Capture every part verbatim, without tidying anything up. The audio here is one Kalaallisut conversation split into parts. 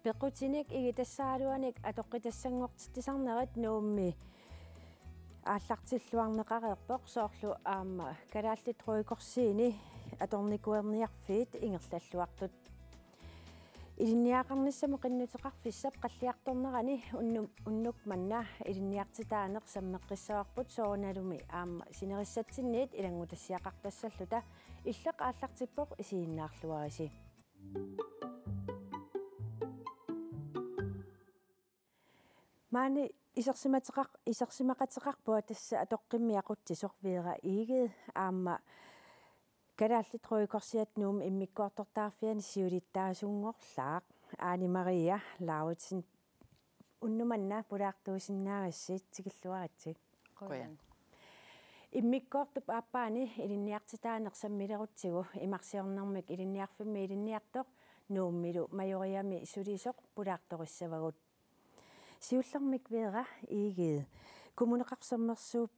Pequtinik igitassaraluanik atoqqitassanngortitsisarnerit Nuummi aallartilluarneqareerpoq, soorlu aamma Kalaallit Røde Korsini atornikuerniarfiit ingerlalluartut. Ilinniagaqarnissamut qinnuteqarfissap qalliartornerani unnu-, unnuk manna ilinniartitaaneq sammeqqissavarput, soorunalumi aamma sinerissatsinniit ilanngutassiaqartassalluta. Illeq aallartippoq, isiginnaarluarisi. Maani isersimateqar-, isersimaqateqarpunga tassa atoqqimmi aqutsisoq Vera Egede aamma Kalaallit Røde Korsiat Nuummi immikkoortortaqarfiani siulittaasunngorlaaq, Ane Maria Lauritsen. Unnuk manna pulaartuusinnaagassi, tikilluaritsi. Qujan. Immikkoortup aappaani ilinniartitaaneq sammilerutsigu imarsiornermik ilinniarfimmi ilinniartoq Nuummilu Majoriami sulisoq pulaartorissavagut. Siullermik Vera Egede, Kommuneqarfik Sermersuup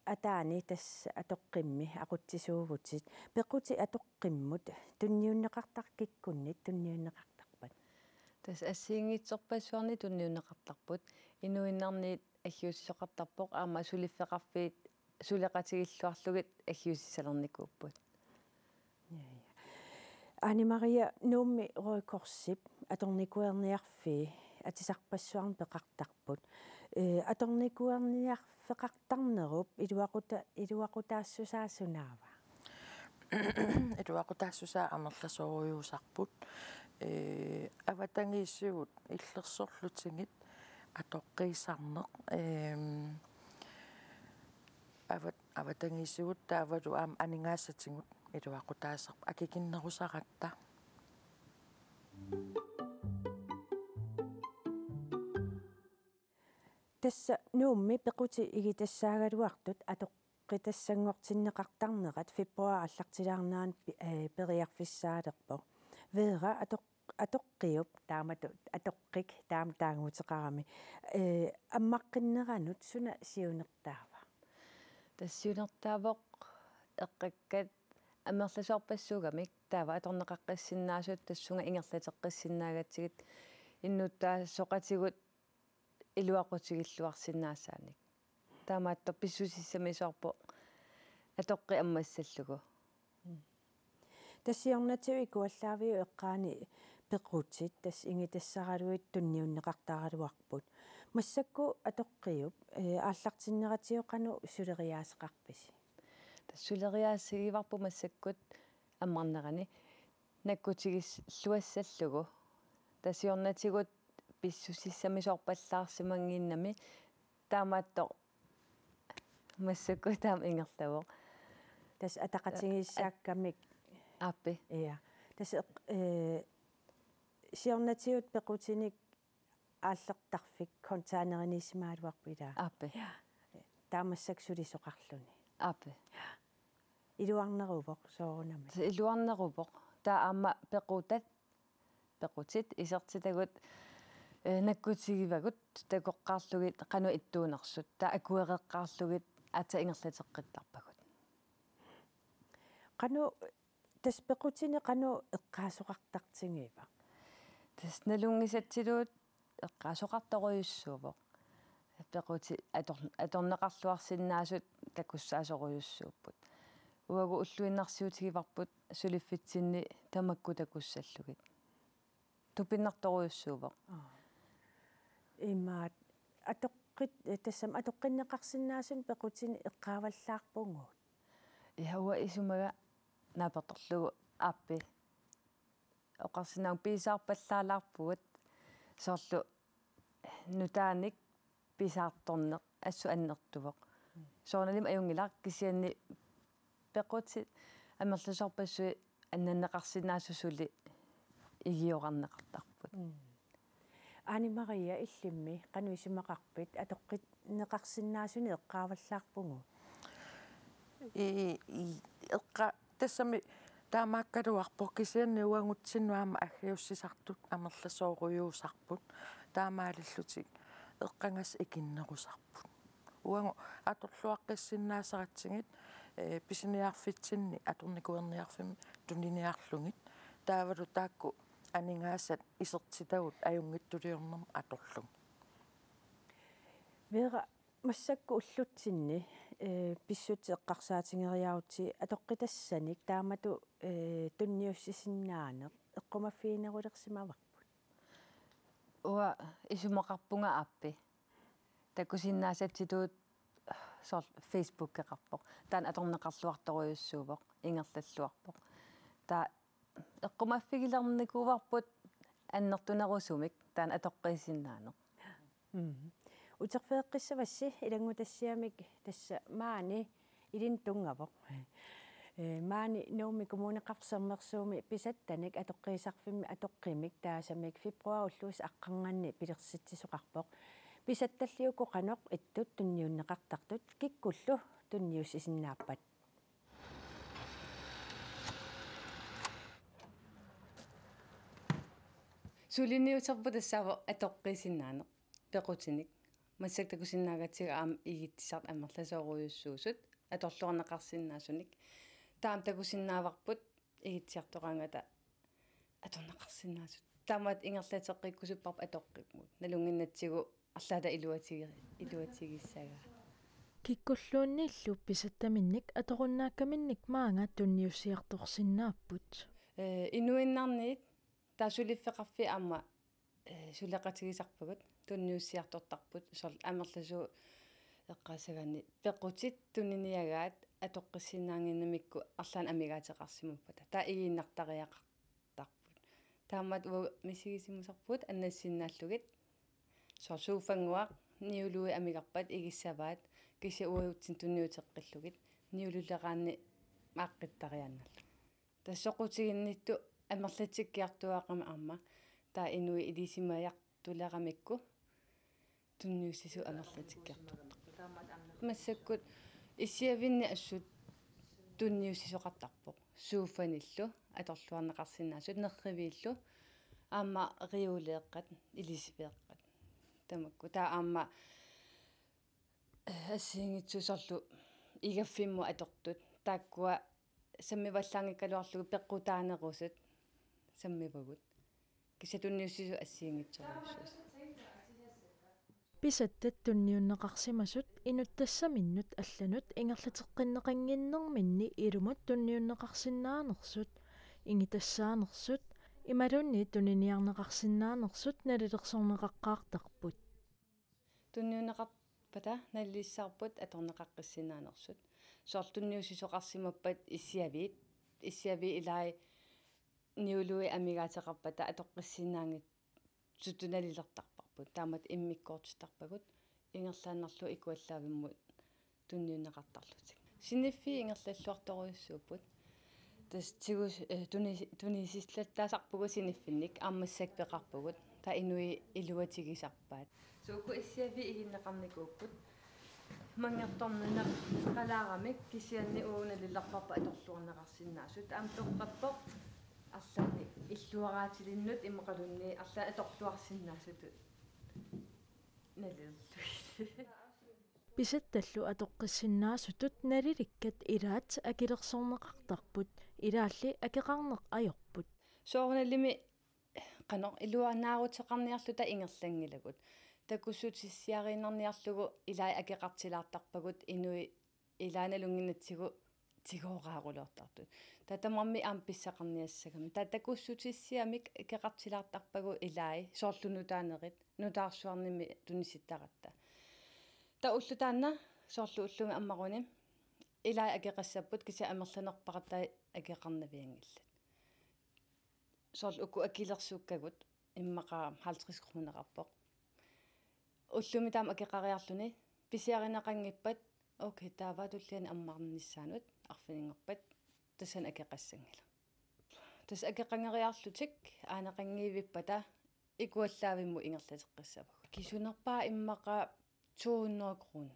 ataani tassa atoqqimmi aqutsisuuvutit. Pequtit atoqqimmut tunniunneqartarput, kikkunnit tunniunneqartarpat? Tassa assigiinngitsorpassuarnik tunniunneqartarput. Inuinnarniit aggiussisoqartarpoq, aamma suliffeqarfiit suleqatigilluarlugit aggiussissalernikuupput. Ja, ja. Ane Maria, Nuummi Røde Korsip atornikuerniarfii atisarpassuarnik peqartarput. Ee, atornikuerniarfeqartarnerup iluaquta-, iluaqutaassusaa sunaava? Iluaqutaassusaa amerlasoorujussuusarput. Ee, avatangiisigut illersorlutigit atoqqiisarneq. Eem, avat-, avatangiisigut taavalu aamma aningaasatigut iluaqutaasarput akikinnerusaratta. Tassa Nuummi pequtit igitassaagaluartut atoqqitassanngortinneqartarnerat februar aallartilaarnerani pi-, ee, periarfissaalerpoq. Vera, atoq-, atoqqiup, taamatut atoqqik taama taagummeqarami, ee, ammaqqinneranut suna siunertaava? Tassa siunertaavoq eqqakkat amerlasoorpassuugamik, taava atorneqaqqissinnaasut tassunga ingerlateqqissinnaagatsigit innuttaasoqatigut iluaqutigilluarsinnaasaanik. Taamaattoq pissusissamisoorpoq atoqqik ammassallugu. Tassa siornatigut ikuallaaviup eqqaani pequtit tassa igitassaraluit tunniunneqartaraluarput. Massakkut atoqqiup, ee, aallartinneratigut qanoq suleriaaseqarpisi? Tassa suleriaasigivarput massakkut ammarnerani nakkutigilluassallugu. Tassa siornatigut pissusissamisoorpallaarsimannginnami, taamaattoq massakkut taama ingerlavoq. Tassa ataqatigiissaakkamik. Aappi. Ja. Tassa eq-, ee, siornatigut pequtinik aallertarfik containeriniissimagaluarput, ilaa? Aappi. Ja. Taava massakkut sulisoqarluni. Aappi. Ja. Iluarneruvoq soorunami. Tassa iluarneruvoq. Taava aamma pequtat, pequtit isertitagut, ee, nakkutigivagut takoqqaarlugit qanoq ittuunersut. Taava akuereqqaarlugit aatsaat ingerlateqqittarpagut. Qanoq, tassa pequtinik qanoq eqqaasoqartartigiva? Tassa nalunngisatsiluut eqqaasoqartorujussuuvoq. Pequtit ator-, atorneqarluarsinnaasut takussaasorujussuupput. Uagut ulluinnarsiutigivarput suliffitsinni tamakku takussallugit. Tupinnartorujussuuvoq. Aa. Imaat atoqqit-, tassami atoqqinneqarsinnaasunik pequtinik eqqaavallaarpugut? Ja, uanga isumaga naapertorlugu aappi. Oqarsinnaavugut pisaarpallaalaarpugut, soorlu nutaanik pisaartorneq assut annertuvoq. Soorunalimi ajunngilaq, kisianni pequtit amerlasoorpassuit annanneqarsinnaasut suli igiorarneqartarput. Mm. Ane Maria, illimmi qanoq isumaqarpit, atoqqinneqarsinnaasunik eqqaavallaarpugut? I, i, eqqa-, tassami taamaakkaluarpoq, kisianni uagutsinnut aamma aggiussisartut amerlasoorujussuusarput, taamaalillutik eqqagassat ikinnerusarput. Uagut atorluaqqissinnaassagatsigit, ee, pisiniarfitsinni atornikuerniarfimmi tuniniarlugit. Taavalu taakku aningaasat isertitagut ajunngitsuliornermut atorlugu. Vera, massakkut ullutsinni, eh, pissutsit eqqarsaatigeriarutsigit atoqqitassanik taamatut, eh, tunniussisinnaaneq eqqumaffiginerulersimavarput. Uanga isumaqarpunga aappi. Takusinnaasatsitut soorlu Facebookeqarpoq. Taanna atorneqarluartorujussuuvoq, ingerlalluarpoq. Taava eqqumaffigilernikkuuarput annertunerusumik taanna atoqqissisinnaaneq. Mm. Uterfigeqqissavassi ilanngutassiamik tassa maani ilinnut tunngavoq. Eh, maani Nuummi Kommuneqarfik Sermersuumi pisattanik atoqqiisarfimmi atoqqimik taasamik februar ulluisa aqqarnganni pilersitsisoqarpoq. Pisattalli uku qanoq ittut tunniunneqartartut kikkullu tunniussisinnaappat? Suliniuterput tassaavoq atoqqissisinnaaneq pequtinik. Massakkut takusinnaagatsigu aamma igitsisartut amerlasoorujussuusut atorluarneqarsinnaasunik. Taava aamma takusinnaavarput igitsisartoqaangata atorneqarsinnaasut. Taamaattumik ingerlateqqikkusupparput atoqqimmut. Nalunnginnatsigu arlaata iluatigi-, iluatigissagaa. Kikkulluunniillu pisattaminnik atorunnaakkaminnik maanga tunniussiartorsinnaapput. Eh, inuinnarniit taava suliffeqarfiit aamma, eh, suleqatigisarpagut, tunniussiartortarput, soorlu amerlasuut eqqaassagaanni pequtit tuniniagaat atoqqissinnaannginnamikku arlaannik amigaateqarsimappata. Taava igiinnartariaqartarput. Taamaattumik uagut misigisimasarpugut annassinnaallugit. Soorlu sofannguaq niuluit amigarpat igissavaat, kisianni uagutsinnut tunniuteqqillugit niululeraanni aaqqittariaannarlugit. Tassa soqutiginnittut amerlatikkiartuaaqimmat aamma, taava inuit ilisimajartuleramikku tunniussisut amerlatikkiartortarput. Massakkut issiaviinni assut tunniussisoqartarpoq. Sofanillu atorluarneqarsinnaasut, nerriviillu aamma reoleeqqat, ilisiveeqqat. Tamakku. Taava aamma assigiinngitsut soorlu igaffimmut atortut. Taakkua sammivallaanngikkaluarlugit peqqutaanerusut sammivagut. Kisianni tunniussisut assigiinngitsorujussuusut. Pisattat tunniunneqarsimasut inuttassaminut allanut ingerlateqqinneqannginnerminni ilumut tunniunneqarsinnaanersut, ingitassaanersut, imaluunniit tuniniarneqarsinnaanersut nalilersorneqaqqaartarput. Tunniunneqarpata nalilissavarput atorneqaqqissinnaanersut. Soorlu tunniussisoqarsimappat issiaviit, issiaviit ilai niuluit amigaateqarpata atoqqissinnaanngitsutut nalilertarparput. Taamatut immikkoortittarpagut ingerlaannarlugu ikuallaavimmut tunniunneqartarlutik. Siniffiit ingerlalluartorujussuupput. Tassa tigu-, eh, tuni-, tunisillattaasarpugut siniffinnik, aamma massakkut peqarpugut. Taava inuit iluatigisarpaat. Soorlu uku issiaviit iginneqarnikuupput. Manngertornineqalaaramik kisianni uagut nalilerparput atorluarneqarsinnaasut. Aamma toqqappoq arlaannik illuaraatilinnut immaqaluunniit arlaannik atorluarsinnaasutut nalilerlugit. Pisattallu atoqqissinnaasutut nalilikkat ilaat akilersorneqartarput, ilaalli akeqarneq ajorput. Soorunalimi qanoq iluanaaruteqarniarluta ingerlanngilagut. Takussutissiariinnarniarlugu ilai akeqartilaartarpagut, inuit ilai nalunnginnatsigu tigooraarulortartut. Taava tamarmik aamma pissaqarniassagami. Taava takussutissiamik akeqartilaartarpagut ilai, soorlu nutaanerit, nutaarsuarnimi tunisittaratta. Taava ulloq taanna, soorlu ullumi ammaruni, ilai akeqassapput kisianni amerlanerpara taava akeqarnavianngillat. Soorlu uku akilersukkagut immaqa halvtreds kroneqarpoq. Ullumi taama akeqariarluni pisiarineqanngippat, okay, taava tulliani ammarnissaanut arfininngorpat tassani akeqassanngilaq. Tassa akeqangeriarlutik aaneqanngivippata ikuallaavimmut ingerlateqqissavagut. Kisunerpaaq immaqa to hundrede kroner.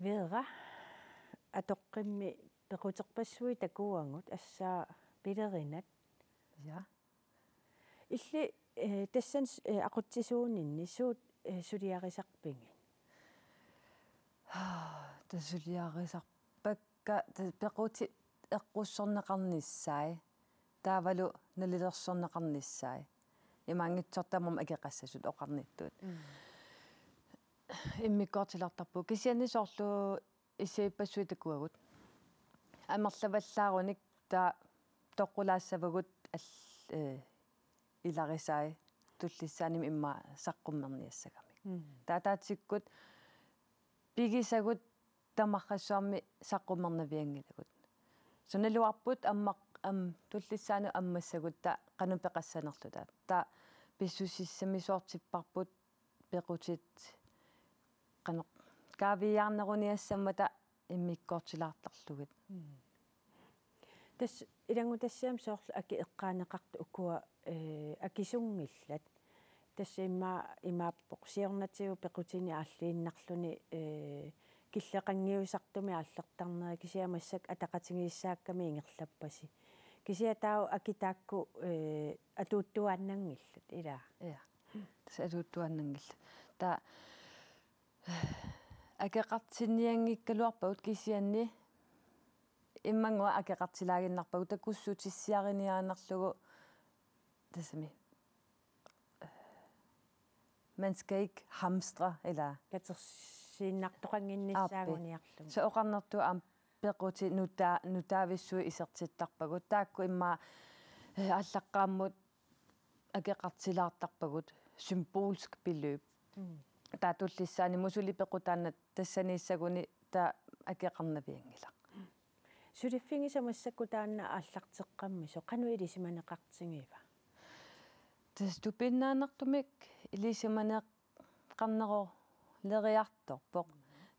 Vera, atoqqimmi pequterpassuit takuagut, asseq pilerinat. Ja. Illit eh, tassani s-, eh, aqutsisuuninni suut, eh, suliarisarpigit? Tassa suliarisarpakka, tassa pequtit eqqussorneqarnissaat, taavalu nalilersorneqarnissaat. Imaanngitsoq tamarmik akeqassasut oqarnittut. Mm. Immikkoortilaartarpugut. Kisianni soorlu issiavippassuit takuagut. Amerlavallaarunik taava toqqulaassavagut al-, eh, ilarisai tullissaanimi immaqa saqqummerniassagamik. Mm. Taava ataatsikkut pigisagut tamarsuarmi saqqummernavianngilagut. Sunaluarput ammaq-, am-, tullissaanut ammassagut taava qanoq peqassanerluta. Taava pissusissamisoortipparput pequtit qanoq kaaviiaarneruniassammata immikkoortilaartarlugit. Mm. Tassa ilanngutassiami soorlu akit eqqaaneqartut ukua, eh, akisunngillat. Tassa immaqa imaappoq siornatigut pequtinik aalliinnarluni, eh, killeqanngiusartumik aallertarneri kisianni massakkut ataqatigiissaakkami ingerlappasi. Kisianni taava akit taakku, eh, atuuttuaannanngillat, ilaa? Ja. Tassa atuuttuaannanngillat. Taava akeqartinnianngikkaluarpagut kisianni immannguaq akeqartilaaginnarpagut takussutissiariniaannarlugu tassami. Man skal ikke hamstre, ilaa? Katersiinnartoqannginnissaagunniarlugu. Aappi. Soorlu oqarnertut aamma pequtit nuta-, nutaavissuit isertittarpagut. Taakku immaqa, eh, aallaqqaammut akeqartilaartarpagut symbolsk beløb. Mm. Taava tullissaanimut suli pequtaannaq tassaniissaguni taava akeqarnavianngilaq. Suliffigisat massakkut taanna aallarteqqammisoq qanoq ilisimaneqartigiva? Tassa tupinnaannartumik ilisimaneqarneruleriartorpoq.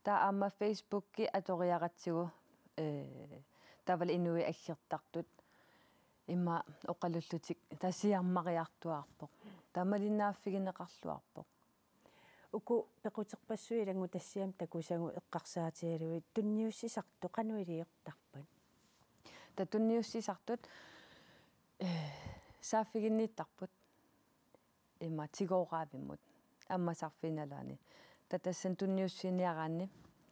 Taava aamma Facebooki atoriaratsigu, eh, taavalu inuit aggertartut immaqa oqalullutik taava siammariartuaarpoq. Taava malinnaaffigineqarluarpoq. Uku pequterpassuit ilanngutassiami takusagut eqqarsaatigalugit tunniussisartut qanoq iliortarpat? Taava tunniussisartut, eh, saaffiginniittarput. Immaqa tigooraavimut. Ammasarfiit nalaani. Taava tassani tunniussiniaraanni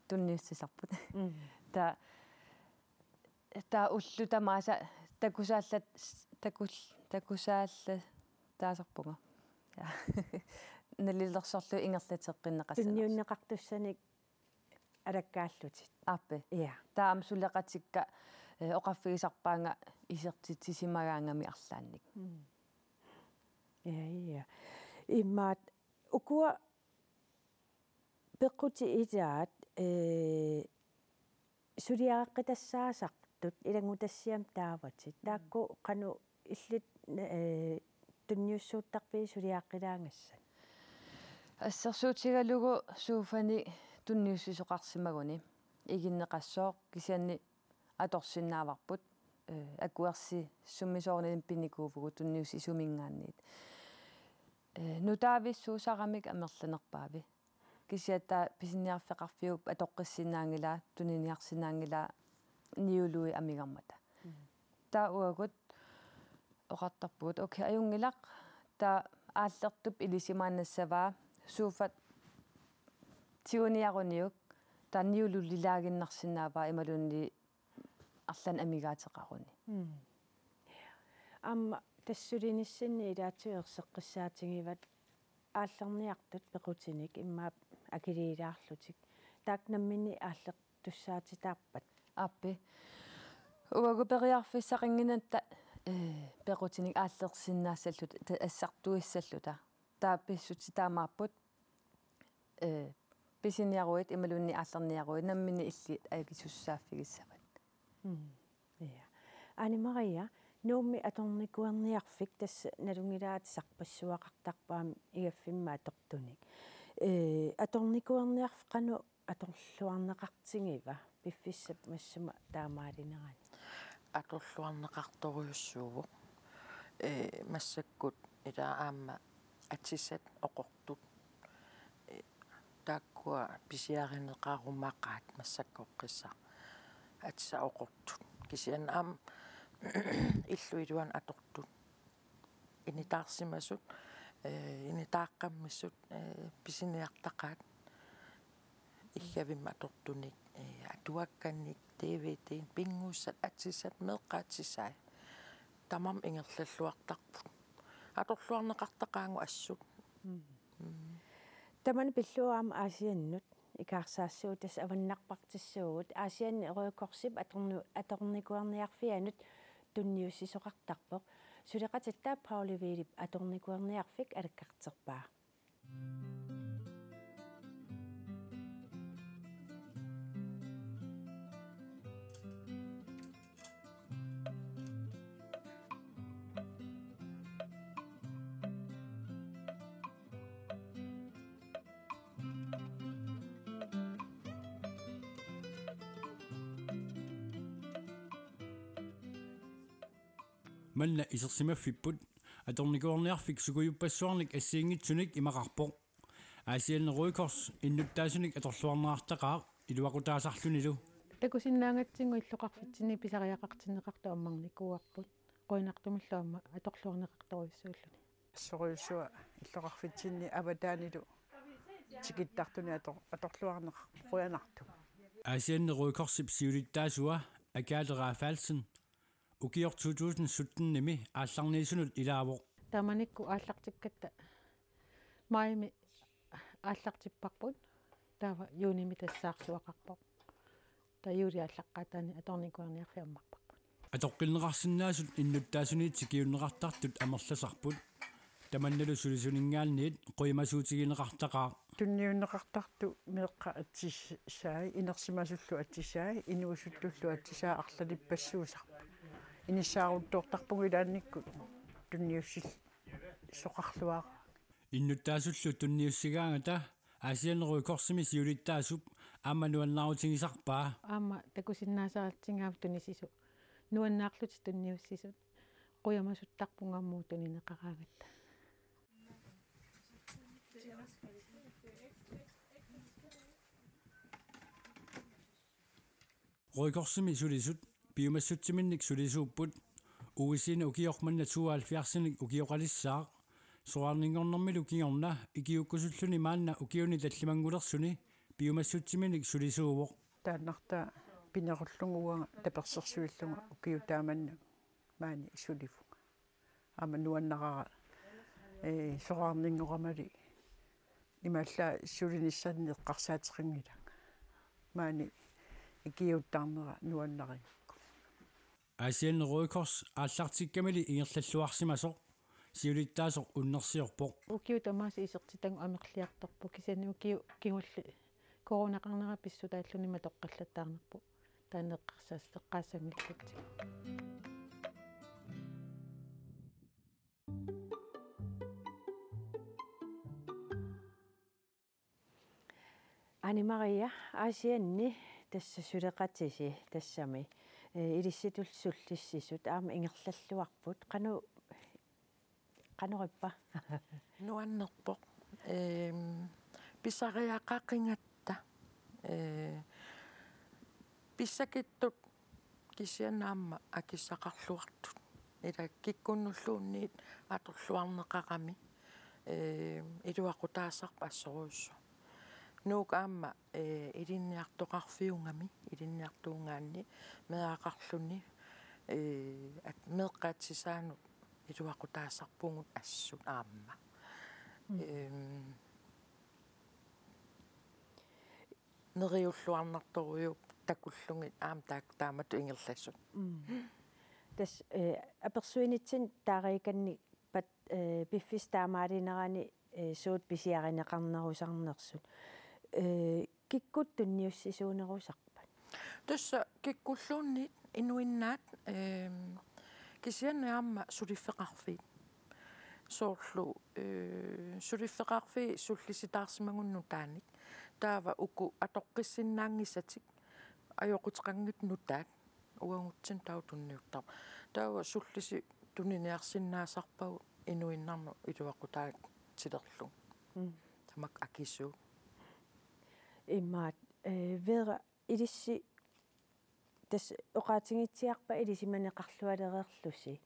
tunniussisarput. Mm. Taava taava ullut tamaasa takusaallat-, takul-, takusaallataasarpunga. Ja. Nalilersorlugu ingerlateqqinneqassanersoq. Tunniunneqartussanik alakkaallutit. Aappi. Ja. Taava aamma suleqatikka, eh, oqarfigisarpaannga isertitsisimagaangamik arlaannik. Mm. Ja, ja. Immaqa ukua pequtit ilaat, eh, suliareqqitassaasartut ilanngutassiami taavatit. Mm. Taakku qanoq illit, eh, tunniussuuttarpigit suliaqqilaagassat? Assersuutigalugu sofanik tunniussisoqarsimaguni iginneqassooq kisianni atorsinnaavarput, eh, akuersissummik soorunami pinikuuvugut tunniussisuminngaanniit. Eh, nutaavissuusaramik amerlanerpaavi. Kisianni taava pisiniarfeqarfiup atoqqissinnaanngilaa, tuniniarsinnaanngilaa niuluit amigarmata. Mm. Taava uagut oqartarpugut, okay, ajunngilaq, taava aallertup ilisimaannassavaa, sofat tiguniaruniuk, taava niululilaaginnarsinnaavaa imaluunniit arlaannik amigaateqaruni. Mm. Aamma tassa sulinissinni ilaatigut erseqqissaatigivat aallerniartut pequtinik immaqa akiliilaarlutik. Taakku namminneq aallertussaatitaarpat? Aappi. Uagut periarfissaqanngimmat, eh, pequtinik aallersinnaassalluta, ta-, assartuissalluta. Taava pissutsit taamaapput, eh, pisiniaruit imaluunniit aallerniaruit namminneq illit akisussaaffigissavat. Mm. Ja. Ane Maria, Nuummi atornikuerniarfik tassa nalunngilaat sarpassuaqartarpoq aamma igaffimmi atortunik. Eh, atornikuerniarfik qanoq atorluarneqartigiva piffissap massuma taamaalinerani? Atorluarneqartorujussuuvoq. Ee, massakkut ilaa aamma atisat oqortut. Ee, taakkua pisiarineqarumaqaat massakkorpiaq. Atisat oqortut. Kisianni aamma illup iluani atortut. Initaarsimasut Ee, initaaqqammisut, ee, pisiniartaqaat iggavimmi atortunik, ee, atuakkanik, D V D-nik, pinngusat, atisat, meeqqat atisai. Tamarmik ingerlalluartarput. Atorluarneqartaqaagut assut. Tamanna pillugu aamma Aasiannut ikaarsaassuugut, tassa avannarpartissuugut. Aasianni Røde Korsip atornu-, atornikuerniarfianut tunniussisoqartarpoq. Suleqatitta Pauli Wiilip atornikuerniarfik alakkarterpaa. Manna isersimaffipput atornikuerniarfik sukujuppassuarnik assigiinngitsunik imaqarpoq. Aasianni Røde Kors innuttaasunik atorluarneqartaqaaq iluaqutaasarlunilu. Takusinnaagatsigu illoqarfitsinni pisariaqartinneqartut ammarnikuuarput. Qujanartumillu aamma atorluarneqartorujussuulluni. Assorujussuaq illoqarfitsinni avataanilu tikittartunik ator-, atorluarneqarpoq, qujanartumik. Aasianni Røde Korsip siulittaasua Agathe Rafaelsen ukioq to tusind sytten-imi aallarniisunut ilaavoq. Taamanikkut aallartikkatta maajimi aallartipparput, taava juunimi tassaarsuaqarpoq. Taava juulip aallaqqaataani atornikuerniarfik ammarparput. Atoqqinneqarsinnaasut innuttaasuniit tikiunneqartartut amerlasarput. Tamannalu sulisuninngaanniit qujamasuutigineqartaqaaq. Tunniunneqartartut meeqqat atisai, inersimasullu atisai, inuusuttullu atisai arlalippassuusarput. Inissaaruttoortarpugut ilaannikkut tunniussisoqarluaraangat. Innuttaasullu tunniussigaangata Aasianni Røde Korsimi siulittaasup aamma nuannaarutigisarpaa. Aamma takusinnaasaratsigu tunisisoq. Nuannaarlutik tunniussisut. Qujamasuttarpugut aamma tunineqaraangatta. Røde Korsimi sulisut piumassutsiminnik sulisuupput. Uisine ukioq manna tooghalvfjerdsinik ukioqalissaaq. Soraarninngornermilu kingorna ikiuukkusulluni maanna ukiuni tallimanngulersuni piumassutsiminnik sulisuuvoq. Taannartaa pinerullugu uanga tapersersuillunga ukiut taamannga maani sulivunga. Aamma nuannarara, ee, soraarninngoramali imaallaat sulinissannik eqqarsaateqanngilanga. Maani ikiuuttarnera nuannarigakku. Aasianni Røde Kors aallartikkamili ingerlalluarsimasoq siulittaasoq unnersiorpoq. Ukiut tamaasa isertitagut amerliartorput, kisianni ukiut kingulliit coronaqarnera pissutaalluni matoqqallattaarnerput. Taanna eqqarsaas-, eqqaassanngillutsigu. Anne Maria, Aasianni tassa suleqatisi tassami, ee, ilissitulli sullissisut aamma ingerlalluarput. Qanoq, qanoq ippa? Nuannerpoq. Ehm, pisariaqaqigatta. Ee, pissakittut kisianni aamma akissaqarluartut. Ila kikkunnulluunniit atorluarneqarami, ee, iluaqutaasarpoq assorujussuaq. Nuuk aamma, ee, ilinniartoqarfiugami, ilinniartuugaanni meeraqarluni, ee, at-, meeqqat atisaannut iluaqutaasarpugut assut aamma. Mm. Ehm, neriulluarnartorujuupput takullugit aamma taak-, taamatut ingerlasut. Mm. Tassa, ee, apersuinitsinni taariikanni pat-, ee, piffissap taamaalinerani, ee, suut pisiarineqarnerusarnersut. Ee, kikkut tunniussisuunerusarpat? Tassa kikkulluunniit inuinnaat, ehm, kisianni aamma suliffeqarfiit. Soorlu, ee, suliffeqarfiit sullisitaarsimagunik nutaanik. Taava uku atoqqissinnaanngisatik ajoquteqanngitsut nutaat. Uagutsinnut taava tunniuttarput. Taava sullisik tuniniarsinnaasarpagut inuinnarnut iluaqutaatilerlugu. Mm. Tamakku akisuut. Imaat, ee, Vera, ilissi tassa oqaatigitsiarpat ilisimaneqarlualereerlusi.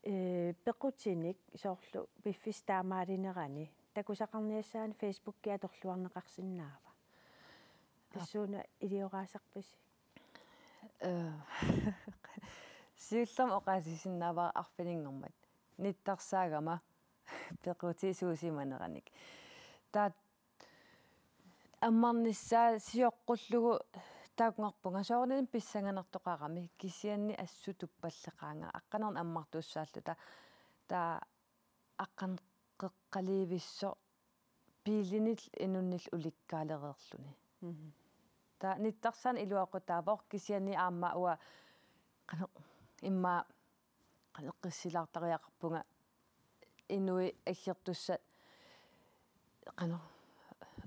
Ee, pequtinik soorlu piffissaq taamaalinerani takusaqarniassagaanni Facebooki atorluarneqarsinnaava? Tassuuna ilioraasarpisi? Ee, siullermik oqaasisinnaavara arfininngormat. Nittarsaagama pequtit suusimaneranik. Taava ammarnissaa sioqqullugu takunngarpunga soorunami pissanganartoqarami kisianni assut tuppalleqaanga aqqaneq-una ammartussaalluta taava aqqaneq-qeqqaliivissoq biilinillu inunnillu ulikkaalereerluni. Mhm. Taava nittarsaaneq iluaqutaavoq kisianni aamma uanga qanoq immaqa qanoq eqqissilaartariaqarpunga inuit aggertussat qanoq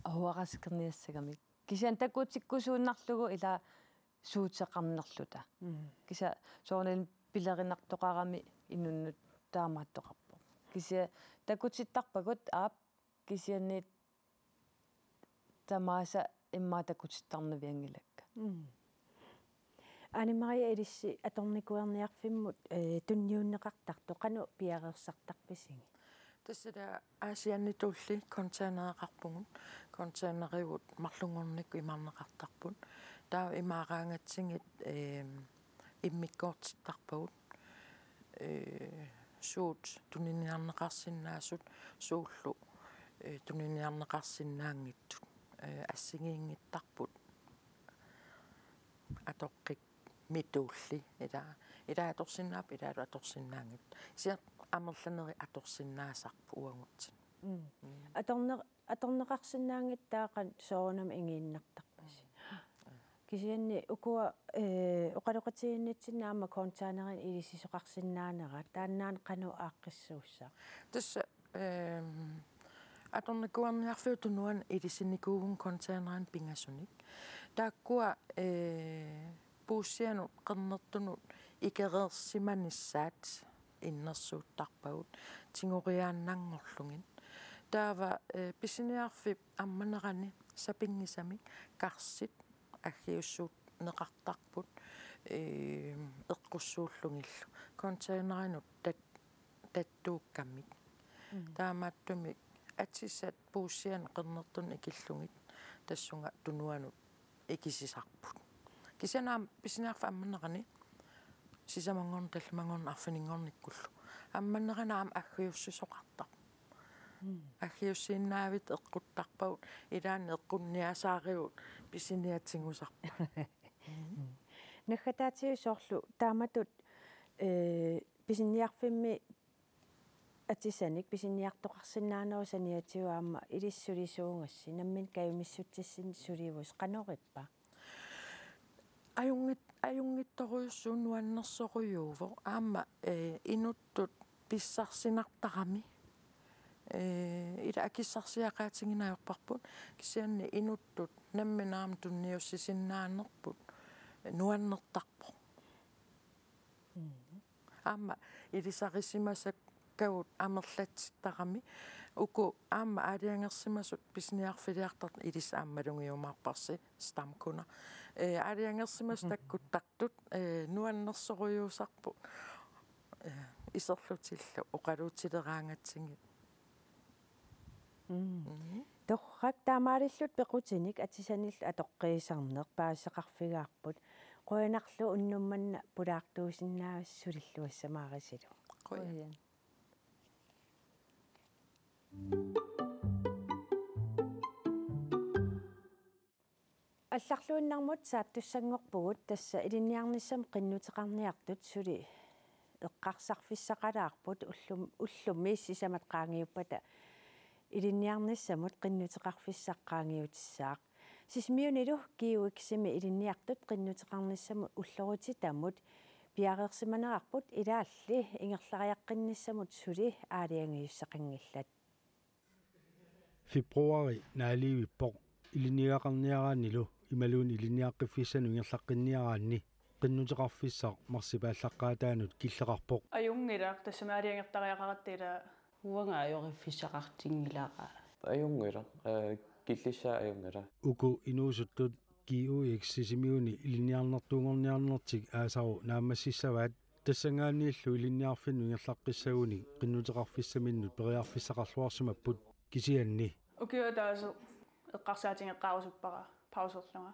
ahuaraskerniassagamik. Kisianni takutikkusuinnarlugu ila suuteqarnerluta. Mm. Kisianni soorunami pilerinartoqarami inunnut taamaattoqarpoq. Kisianni takutittarpagut aap kisianni tamaasa immaqa takutittarnavianngilakka. Mm. Anne Marie, ilissi atornikuerniarfimmut, eh, tunniunneqartartoq qanoq piareersartarpisigit? Tassa taava Aasiannitulli containereqarpugut, containerivut marlunngornikkut imarneqartarput. Taava imaaraangatsigit, ehm, immikkoortittarpagut, eh, suut tuniniarneqarsinnaasut, suullu, eh, tuniniarneqarsinnaanngitsut, eh, assigiinngittarput atoqqimmitulli, ila, ila atorsinnaapput, ilaallu atorsinnaanngitsut. Kisianni amerlanerit atorsinnaasarput uagutsinnut. Mm. Mm. Atorne-, atorneqarsinnaanngitsut taava qanoq soorunami igiinnartarpisi? Mm. Kisianni ukua, eh, oqaloqatigiinnitsinni aamma containerinik ilisisoqarsinnaanerat, taannaana qanoq aaqqissuussaaq? Tassa, ehm, atornikuerniarfiup tunuani ilisinikuuvugut containerini pingasunik. Taakkua, eh, puussianut qernertunut ikereersimanissaat innersuuttarpagut tigoriaannanngorlugit. Taava, eh, pisiniarfik ammanerani sapinngisamik karsit aggiussuunneqartarput, eh, eqqussuullugillu. Containerinut tat-, tattuukkamik. Mm. Taamaattumik atisat puussianut qernertunut ikillugit tassunga tunuanut ikisisarput. Kisianni aamma pisiniarfik ammanerani sisamanngorneq, tallimanngorneq, arfininngornikkullu. Ammanerani aamma aggiussisoqartarpoq. Mm. Aggiussiinnaavit eqquttarpagut, ilaanni eqqunniasaarigut pisiniat tigusarpagut. Mm. Naggataatigut soorlu taamatut, eh, pisiniarfimmi atisanik pisiniartoqarsinnaanerup saniatigut aamma ilissi sulisuugassi, nammineq kajumissutsissinnik sulivusi, qanoq ippa? Ajunngit-, ajunngitsorujussuuvoq, nuannersorujuuvoq. Aamma, eh, inuttut pissarsinartarami. Eh, ila akissarsiaqaatigineq ajorparput. Kisianni inuttut nammineq aamma tunniussisinnaanerput nuannertarpoq. Mm. Aamma ilisarisimasakkagut amerlatsittarami. Uku aamma aalajangersimasut pisiniarfiliartartut, ilissi aamma malugiumaarparsi stamkunder. Eh, aalajangersimasut takkuttartut, eh, nuannersorujuusarput. Eh, iserlutillu oqaluutileraangatsigit. Mm. Mhm. Torrak, taamaalillutit pequtinik atisanillu atoqqiisarneq paasisaqarfigaarput. Qujanarlu unnuk manna pulaartuusinnaavasi, sulilluassamaarisilu. Qujan. Qujan. Allarluinnarmut saattussanngorpugut, tassa ilinniarnissamut qinnuteqarniartut suli eqqarsarfissaqalaarput, ullum-, ullumi sisamat qaangiuppata ilinniarnissamut qinnuteqarfissaq qaangiutissaaq. Sisimiunilu G U X-imi ilinniartut qinnuteqarnissamut ullorititamut piareersimanerarput, ilaalli ingerlariaqqinnissamut suli aalajangiussaqanngillat. Februari naalivippoq ilinniagaqarniaraannilu imaluunniit ilinniaqqiffissanut ingerlaqqinniaraanni qinnuteqarfissaq marsip aallaqqaataanut killeqarpoq. Ajunngilaq, tassami aalajangertariaqaratta ila. Uanga ajoriffissaqartinngilara. Ajunngilaq, eh, killissaa ajunngilaq. Uku inuusuttut G U X Sisimiuni ilinniarnertuunngorniarnertik aasaru naammassissavaat. Tassanngaanniillu ilinniarfinnut ingerlaqqissaguni qinnuteqarfissaminnut periarfissaqarluarsimapput kisianni. Ukiup ataaseq eqqarsaatigeqqaarusuppara pauserlunga.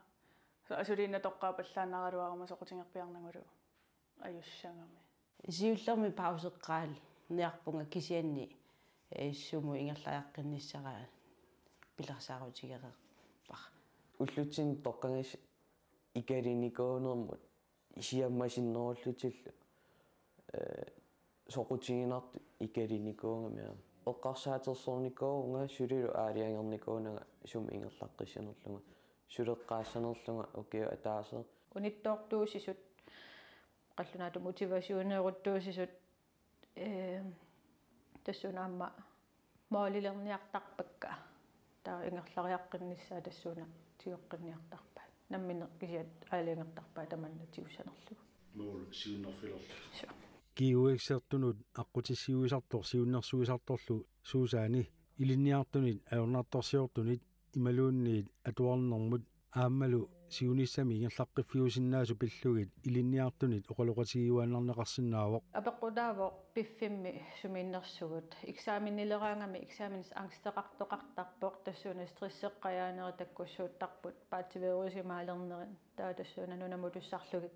Soorlu asuliinnaq toqqaappallaannaraluaruma soqutigerpiarnagulu ajussagami. Siullermik pauseqqaarniarpunga kisianni, eh, sumut ingerlariaqqinnissara pilersaarutigereerpara. Ullutsinni toqqagassat ikalinnikuunermut siammasinnerullutillu, eh, soqutiginartut ikalinnikuugami aamma. Eqqarsaatersornikuuvunga sulilu aalajangernikuunanga sumut ingerlaqqissanerlunga. Suleqqaassanerlunga ukiup ataaseq. Unittoortuusisut, qallunaatut motivationeruttuusisut, eh, tassuuna aamma målilerniartarpakka. Taava ingerlariaqqinnissaat tassuuna tigoqqinniartarpaat. Nammineq kisiat aalajangertarpaat tamanna tigussanerlugu. Mål siunnerfilerlugu. Suu. G U X-ertunut aqqutissiuisartoq siunnersuisartorlu Susanne ilinniartunit ajornartorsiortunit imaluunniit atuarnermut aammalu siunissami ingerlaqqiffiusinnaasut pillugit ilinniartunit oqaloqatigiuaannarneqarsinnaavoq. Apeqqutaavoq piffimmi sumiinnersugut. Eksamenileraangami eksamensangsteqartoqartarpoq, tassuuna stresseqqajaaneri takkussuuttarput paatsiveerusimaalernerit. Taava tassuuna nunamut tussarlugit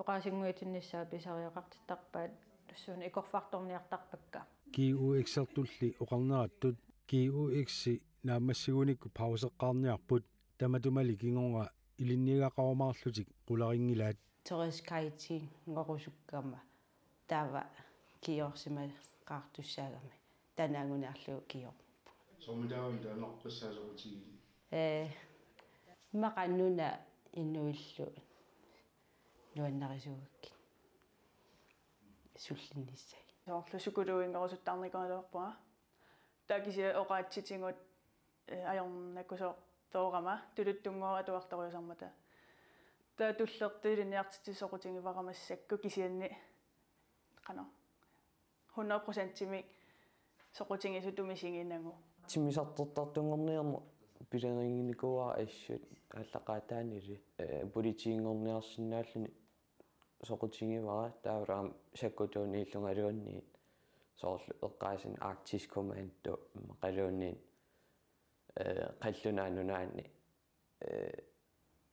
oqaasinnguitinnissaat pisariaqartittarpaat, tassuuna ikorfartorniartarpakka. G U X-ertulli oqarnerattut G U X-i naammassigunikku pauseqqaarniarput, tamatumali kingorna ilinniagaqarumaarlutik qularinngilaat. Terrace kite-ngorusukkama taava kiorsimaqaartussaagami. Taanna anguniarlugu kiorpunga. Soormitaava taanna oqassaasorutigit? Eh, immaqa nuna inuillu nuannarisuugakkit sullinnissai. Soorlu sukuluuinngorusuttaarnikuugaluarpunga. Taava kisianni oqaatsitigut, eh, ajornakusoortoorama tuluttunngooq atuartorujussuarmata. Taava tullertut ilinniartitsisut soqutigivara massakkut kisianni qanoq hundrede procentimik soqutigisutut misiginagu. Timmisartortartunngorniarneq pilerinnginnikuuara assut aallaqaataanili, eh, politiinngorniarsinnaalluni soqutigivara, taavalu aamma sakkutuuniillungaluunniit soorlu eqqaasini Arktisk Kommando immaqaluunniit, eh, qallunaat nunaanni, eh,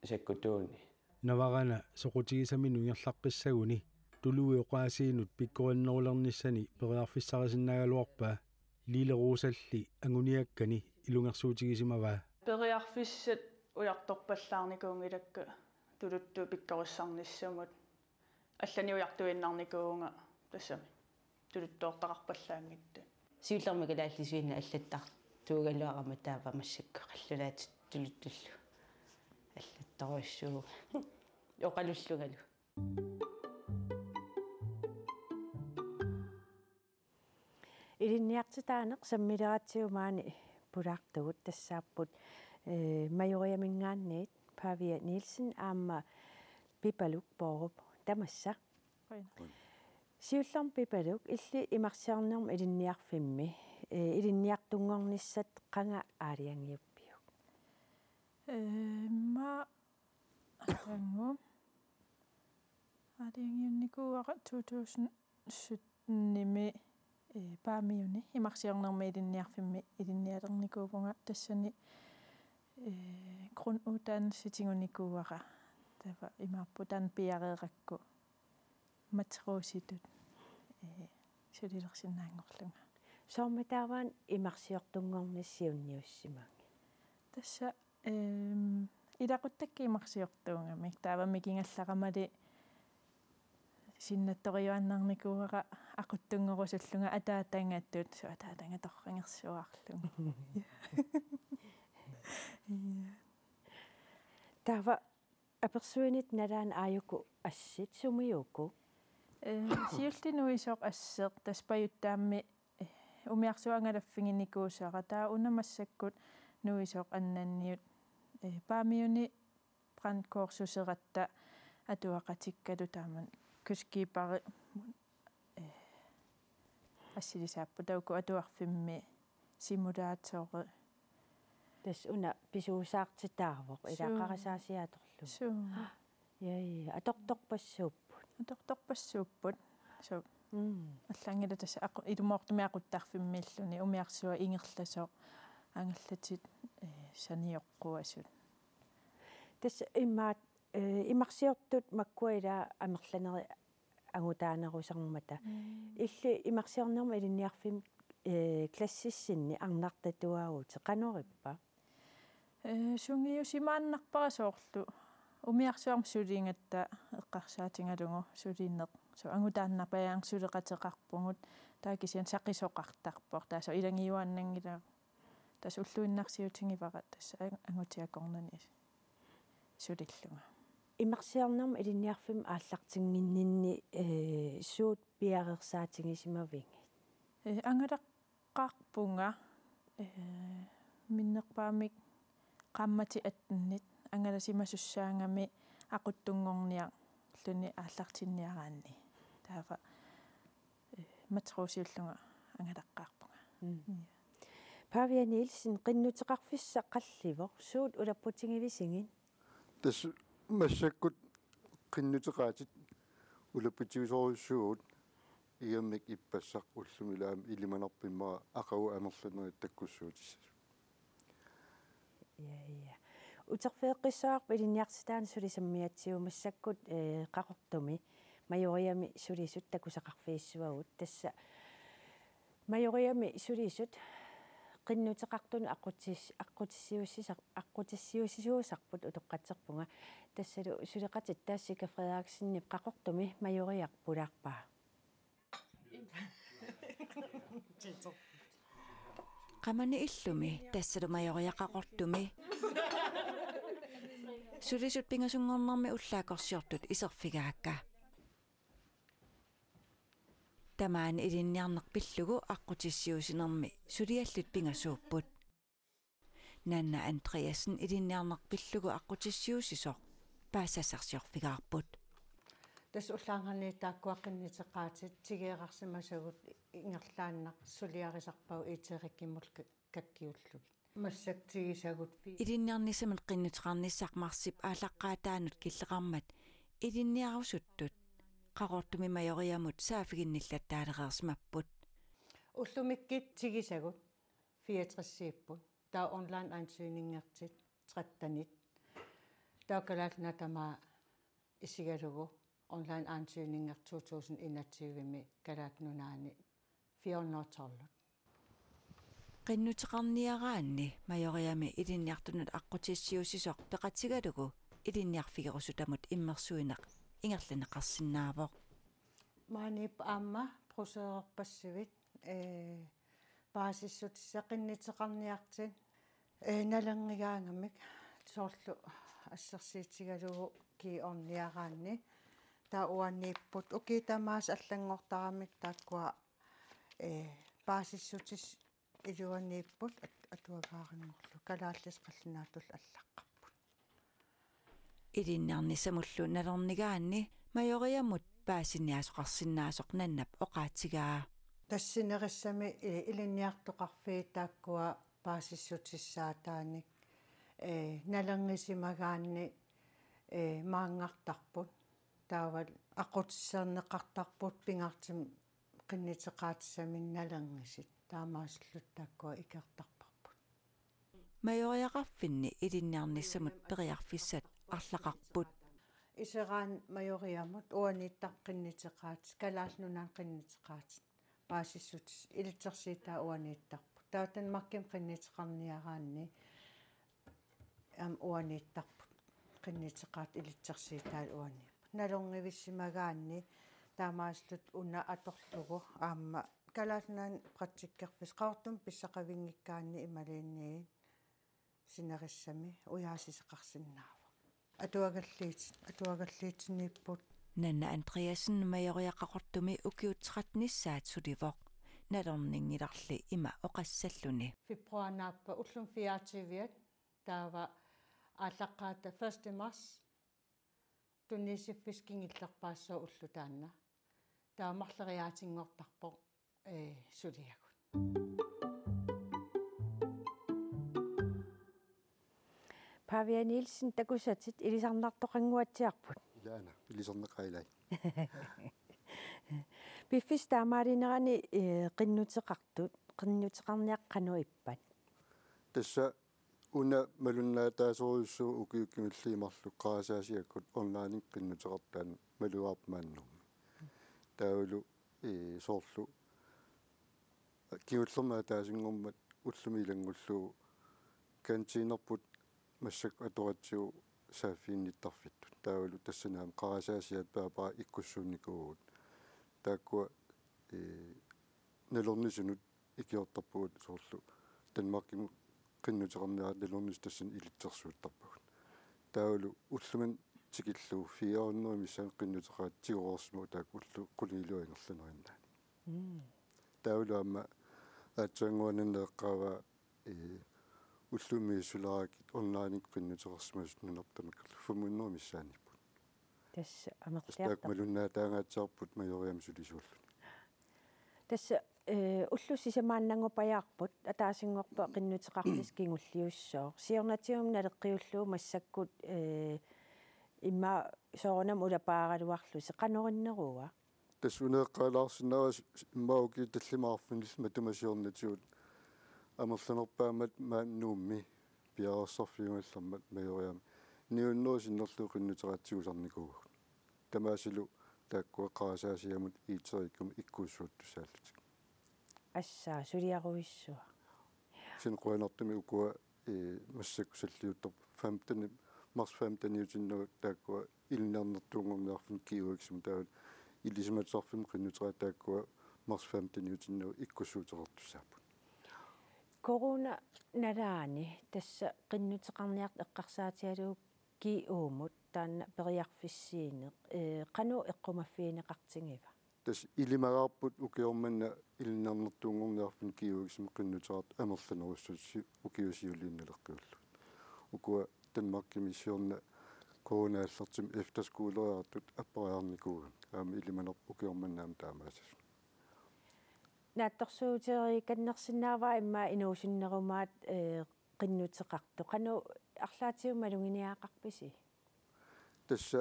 sakkutuuni. Navarana soqutigisaminut ingerlaqqissaguni tuluit oqaasiinut pikkorinnerulernissani periarfissarisinnaagaluarpaa Lille Rosalli anguniakkani ilungersuutigisimavaa. Periarfissat ujartorpallaarnikuunngilakka tuluttut pikkorissarnissamut. Allanik ujartuinnarnikuuvunga tassami tuluttoortaqarpallaanngitsoq. Siullermik kalaallisuinnaq allattartuugaluarama taava massakkut qallunaatut tuluttullu allattorujussuuvunga. Oqalullungalu. Ilinniartitaaneq sammileratsigu maani pulaartugut tassaapput, eh, Majoriaminngaanniit Pavia Nielsen aamma Pipaluk Borup. Tamassa. Qujan. Siullermik Pipaluk, illit imarsiornermi ilinniarfimmi, eh, ilinniartunngornissat qanga aalajangiuppiuk? Eh, ma-, aalajangiu-, aalajangiunnikuuara to tusind syttenimi, eh, Paamiuni imarsiornermi ilinniarfimmi ilinnialernikuuvunga, tassani, eh, grunduddannelse tigunikuuara. Taava imaappoq taanna piareerakku matrositut, eh, sulilersinnaanngorlunga. Soormitaava imarsiortunngornissat siunniussimagit? Tassa, ehm, ilaquttakkut imarsiortuugamik. Taava mikigallaramali sinnattoriuaannarnikuuara aquttunngorusullunga ataatangatut, suu, ataatagaq torragersuarlugu. Ja. Taava apersuinitta nalaani aajuku assit, sumiuku? Eh, siulleq nuisoq asseq, tassa pajuttaammi, eh, umiarsuaq angalaffiginikuusara, taava una massakkut nuisoq annanniut, eh, Paamiuni brandkursuseratta atuaqatikkalu taama kystskiperi, eh, assilisaapput, taava uku atuarfimmi simulatori. Tassa una pisuusaartitaavoq, ilaa. Suu. Qarasaasiaq atorlugu. Suu. Ja, ja, atortorpassuupput. Atortorpassuupput. Suu. Mm. Allaanngilaq tassa aqu-, ilumoortumik aquttarfimmiilluni umiarsuaq ingerlasoq angallatit, eh, sanioqquasut. Tassa immaqa, eh, imarsiortut makkua ila amerlanerit angutaanerusarmata. Mm. Illit imarsiornermut ilinniarfimmi, eh, klassissinni arnartatuaavutit, qanoq ippa? Eh, sungiusimaannarpara soorlu umiarsuarmi suligatta eqqarsaatigalugu sulineq. Suu, angutaannarpajaang suleqateqarpugut, taava kisianni saqisoqartarpoq. Taava suu ilagiuaannanngilagut. Tassa ulluinnarsiutigivara tassa ang-, angutiakornani sulillunga. Imarsiornermut ilinniarfimmi aallartinnginninni, eh, suut piareersaatigisimaviuk? Eh, angalaqqaarpunga, eh, minnerpaamik qaammatit attenit angalasimasussaagami aquttunngorniarluni aallartinniaraanni. Taava, eh, matrosiullunga angalaqqaarpunga. Mm. Ja. Pavia Nielsen, qinnuteqarfissaq qallivoq, suut ulapputigivisigit? Tassa massakkut qinnuteqaatit ulapputigisorujussuuvugut, ingammik ippassaq ullumi ilaami ilimanarpoq immaqa aqagu amerlanerit takkussuutissasut. Ja, ja. Uterfigeqqissavarput ilinniartitaaneq suli sammigatsigu, massakkut, eh, Qaqortumi Majoriami sulisut takusaqarfigissavagut. Tassa Majoriami sulisut qinnuteqartunut aqqutis-, aqqutissiuussisar-, aqqutissiuussisuusarput utoqqatserpunga. Tassalu suleqatitta Sika Frederiksenip Qaqortumi Majoriaq pulaarpaa. Qamani illumi, tassalu Majoriaq Qaqortumi. Sulisut pingasunngornermi ullaakkorsiortut iserfigaakka. Tamaani ilinniarneq pillugu aqqutissiuussinermi suliallit pingasuupput. Nanna Andreasen ilinniarneq pillugu aqqutissiuussisoq paasisassarsiorfigaarput. Tassa ullaarnganiit taakkua qinnuteqaatit tigoreersimasagut ingerlaannaq suliarisarpagut I T-rikkimut ka-, kakkiullugit. Massakkut tigisagut fi- Ilinniarnissamut qinnuteqarnissaq marsip aallaqqaataanut killeqarmat ilinniarusuttut Qaqortumi Majoriamut saaffiginnillattaalereersimapput. Ullumikkut tigisagut fireogtresiupput. Taava online ansøgningertit trettenit. Taava Kalaallit Nunaat tamaat isigalugu online ansøgninger to tusind enogtyve-mi Kalaallit Nunaanni fire hundrede og tolv. Qinnuteqarniaraanni Majoriami ilinniartunut aqqutissiuussisoq peqatigalugu ilinniarfigerusutamut immersuineq ingerlanneqarsinnaavoq. Maaniippoq aamma brusereerpassuit, ee, paasissutissat qinnuteqarniartut, ee, nalornigaangamik soorlu assersuutigalugu ki orniaraanni. Taava uaniipput ukiut tamaasa allanngortaramik taakkua, ee, paasissutissat iluaniipput at-, atuagaarinngorlugit, kalaallisut qallunaatullu allaqqapput. Ilinniarnissamullu nalornigaanni Majoriamut paasiniaasoqarsinnaasoq Nannap oqaatigaa. Tassa sinerissami, ee, ilinniartoqarfiit taakkua paasissutissaataannik, ee, nalornisimagaanni, ee, maanngartarput. Taavalu aqqutissarneqartarput pingaartumik qinnuteqaatissaminnik nalornisut. Taamaasilluta taakkua ikiortarparput. Majoriaqarfinni ilinniarnissamut periarfissat arlaqarput. Iseraanni Majoriamut uaniittarput qinnuteqaatit, Kalaallit Nunaanni qinnuteqaatit, paasissutissat ilitsersuutaat uaniittarput. Taava Danmarkimi qinnuteqarniaraanni aamma uaniittarput, qinnuteqaatit ilitsersuutaat uaniipput. Nalornivissimagaanni taamaasilluta una atorlugu aamma Kalaallit Nunaanni praktikkerfissaq Qaqortumi pissaqavinngikkaanni imaluunniit sinerissami ujaasisaqarsinnaavoq. Atuagalliit-, atuagalliitsiniipput. Nanna Andreasen Majoriaq Qaqortumi ukiut trettenissaat sulivoq. Nalorninngilarli ima oqassalluni. Februaarip naappaa ullumi fireogtyve-at taava aallaqqaataani første marts tunniussiffissaq kingullerpaassaaq ulloq taanna. Taava marloriaatinngortarpoq, ee, suliagut. Pavia Nielsen, takusatit ilisarnartoqannguatsiarput. Taanna, ilisarnaqaaq ilai. Piffissap taamaalinerani, eh, qinnuteqartut, qinnuteqarniat qanoq ippat? Tassa una malunnaataasorujussuuvoq ukiut kingulliit marluk qarasaasiakkut online qinnuteqartoq malugaarpoq maannamut. Taavalu, eh, soorlu kingullermik ataasinngormat ullumi ilanngullugu kantiinerput massakkut atoratsigu saaffiginnittarfittut. Taavalu tassani aamma qarasaasiat paapaa ikkussuunnikuuvugut. Taakkua, eh, nalornisunut ikiortarpugut soorlu Danmarkimut qinnuteqarniaraat nalornisut tassani ilitsersuuttarpagut. Taavalu ullumikkut tikillugu fire hundrede missaani qinnuteqaat tigoreersimapput taakku ullut qulingiluat ingerlaneriinnaanni. Mm. Taavalu aamma aatsaannguaq eqqaavaa, eh, ullumimmi sulerakit online qinnuteqarsimasut nunarput tamakkerlugu fem hundrede missaanniipput. Tassa amerliartoq. Tassa taakku malunnaataangaatsiarput Majoriamut sulisuulluni. Tassa, eh, ullut sisamaannanngupajaarput, ataasinngorpat qinnuteqarfissat kingulliussooq. Siornatigut naleqqiullugu massakkut, eh, immaqa soorunami ulapaaraluarlusi, qanoq inneruva? Tassa una eqqaalaarsinnaavara s-, s-, immaqa ukiut tallimat arfinillit matuma siornatigut amerlanerpaammat maani Nuummi piareersarfiugallarmat Majoriami ni hundrede sinnerlugit qinnuteqaat tigusarnikuuagut. Tamaasilu taakkua qarasaasiamut I T-rikkumut ikkussuuttussaallutik. Assa, suliarujussuaq. Kisianni qujanartumik ukua, eh, massakkut salliuttorput femten, marts femteniutinnagit taakkua ilinniarnertuunngorniarfinni G U X-imut taavalu ilisimatusarfimmut qinnuteqaat taakkua marts femteniutinnagit ikkussuuteqartussaapput. Corona nalaani tassa qinnuteqarniartut eqqarsaatigalugu G U-mut taanna periarfissiineq, eh, qanoq eqqumaffigineqartigiva? Tassa ilimagaarput ukioq manna ilinniarnertuunngorniarfinni G U X-imut qinnuteqartut amerlanerussutit si-, ukiut siulliit naleqqiullugit. Ukua Danmarkimi siorna corona aallartimmat efterskoleriartut appariarnikuugamik. Aamma ilimanarpoq ukioq manna aamma taamaassasoq. Naatsorsuutereekannersinnaavara immaqa inuusunnerumaat, eh, qinnuteqartut. Qanoq arlaatigut maluginiagaqarpisi? Tassa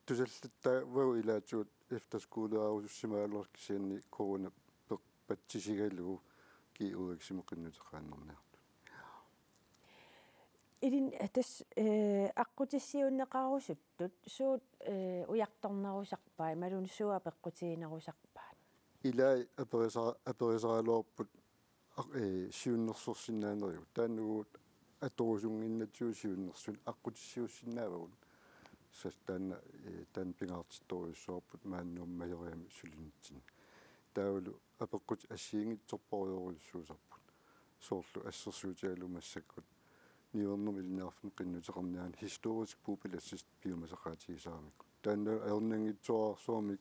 tusallattaavagut ilaatigut efterskoleriarusussimagaluarluta kisianni corona peq-, patsisigalugu G U X-imut qinnuteqaannarniartut. Ilin-, tassa, eh, aqqutissiuunneqarusuttut suut, eh, ujartornerusarpai, imaluunniit suut apeqqutiginerusarpaat? Ilai aperisa-, aperisaraluarput aq-, eh, siunnersorsinnaanerigut. Taannagut atorusunnginnatsigu siunnersuut aqqutissiuussinnaavagut. Tassa taanna, eh, taanna pingaartittorujussuarput maani Nuummi Majoriami sulinitsinni. Taavalu apeqqutit assigiinngitsorpassuarujussuusarput. Soorlu assersuutigalugu massakkut niuernermik ilinniarfimmi qinnuteqarniaraanni historisk bopælsassaq piumasaqaatigisaramikkit. Taanna ajornanngitsuararsuarmik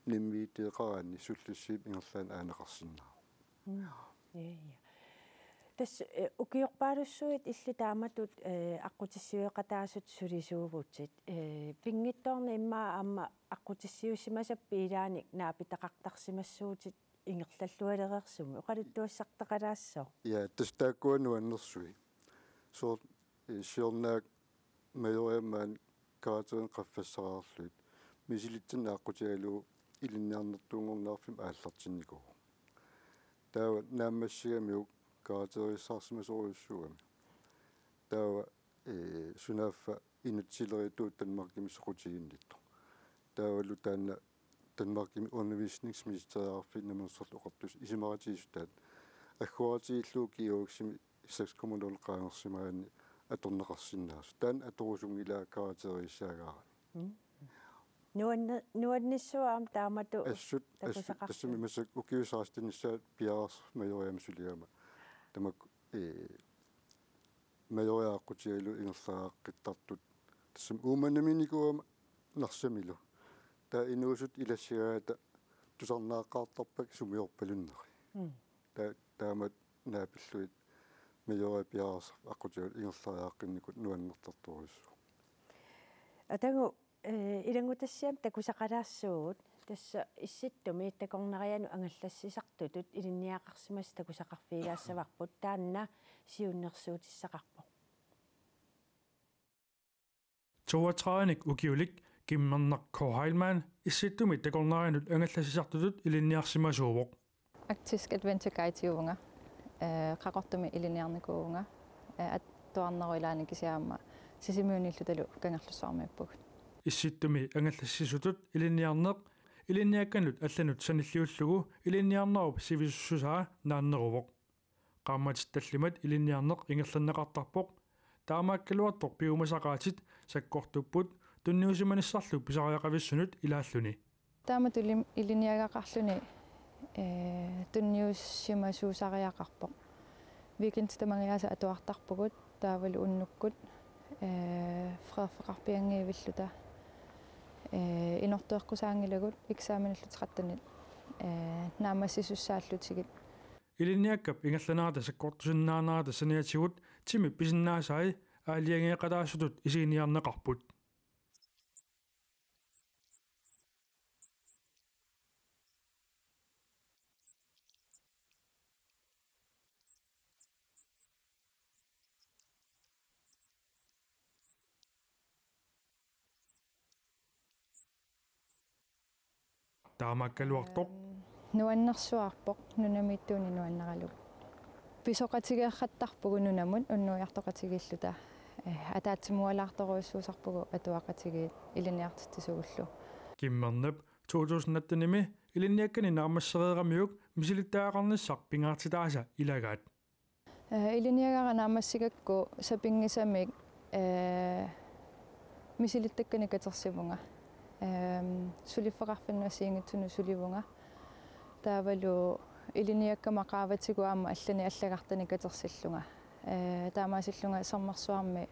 NemID-eqaraanni sullissiviup ingerlaannaq aaneqarsinnaavoq. Mm. Ja, ja. Tassa, eh, ukiorpaalussuit illit taamatut, eh, aqqutissiueqataasut sulisuuvutit, eh, pinngitsoornaq immaqa aamma aqqutissiuussimasavit ilaanik naapitaqartarsimassuutit ingerlallualereersumik, oqaluttuassartaqalaassooq. Ja, tassa taakkua nuannersui. Soorlu, eh, siornaak Majoriami maani karakterit qaffassaraarlugit misilitsinni aqqutigalugu ilinniarnertuunngorniarfimmi aallartinnikuuvoq. Taava naammassigamiuk karakterissaarsimasorujussuugami. Taava, eh, sunaaffa inatsisilerituut Danmarkimi soqutiginnittoq. Taavalu taanna Danmarkimi undervisningsministeriarfik Namminersorlutik Oqartussat isumaqatigiissutaat agguaatigillugu G U X-imi seks komma nul qaangersimagaanni atorneqarsinnaasoq. Taanna atorusunngilaa karakterissaagaarami. Mm. Nuanne-, nuannissuaq aamma taamatut. Assut, assut, takusaqarpoq. Tassami massakkut ukiut sekstenissaat piareersarfik Majoriami suligama. Tamakku, eh, Majoriaq aqqutigalugu ingerlariaqqittartut. Tassami Uummannamiinnikuugama Narsamilu. Taava inuusuttut ilassigaangata tusarnaaqqaartarpakka sumiorpalunneri. Mm. Taa-, taamatut naapillugit Majoriaq piareersarfik aqqutigalugu ingerlariaqqinnikut nuannertartorujussuuvoq. Atagu, eh, ilanngutassiami takusaqalaassuugut, tassa Issittumi takornarianut angallassisartutut ilinniagaqarsimasut takusaqarfigilaassavarput, taanna siunnersuutissaqarpoq. Toogtredive-nik ukiulik Kimmerneq K. Heilmann Issittumi takornarianut angallassisartutut ilinniarsimasuuvoq. Arktisk Adventure Guide-iuvunga, eh, Qaqortumi ilinniarnikuuvunga, eh, atuarnerup ilaani kisianni aamma Sisimiuniillutalu Kangerlussuarmiippugut. Issittumi angallassisutut ilinniarneq ilinniakkanut allanut sanilliullugu ilinniarnerup sivisussusaa naanneruvoq. Qaammatit tallimat ilinniarneq ingerlanneqartarpoq. Taamaakkaluartoq piumasaqaatit sakkortupput tunniusimanissarlu pisariaqavissunut ilaalluni. Taamatut ilinniagaqarluni, eh, tunniusimasuusariaqarpoq. Weekendit tamangajaasa atuartarpugut taavalu unnukkut, eh, freerfeqarpianngivilluta, eh, inortueqqusaanngilagut eksamenillu tretten, eh, naammassisussaallutigit. Ilinniakkap ingerlanerata sakkortusinnaanerata saniatigut timip pisinnaasai aalajangeeqataasutut isiginiarneqarput. Taamaakkaluartoq. Ehm, nuannersuarpoq nunamiittuunik nuanneralugu. Pisoqatigeeqqattarpugut nunamut unnuiartoqatigiilluta. Eh, ataatsimualaartorujussuusarpugut atuaqatigiit ilinniartitsisugullu. Kimmernap to tusind atten-imi ilinniakkani naammassereeramiuk misilittagaqarnissaq pingaartitaasa ilagaat. Eh, ilinniagara naammassigakku sapinngisamik, eh, misilittakkanik katersivunga. Ehm, suliffeqarfinnut assigiinngitsunut sulivunga. Taavalu ilinniakkama qaavatigut aamma allanik allagartanik katersillunga. Eh, taamaasillunga Sermersuarmi,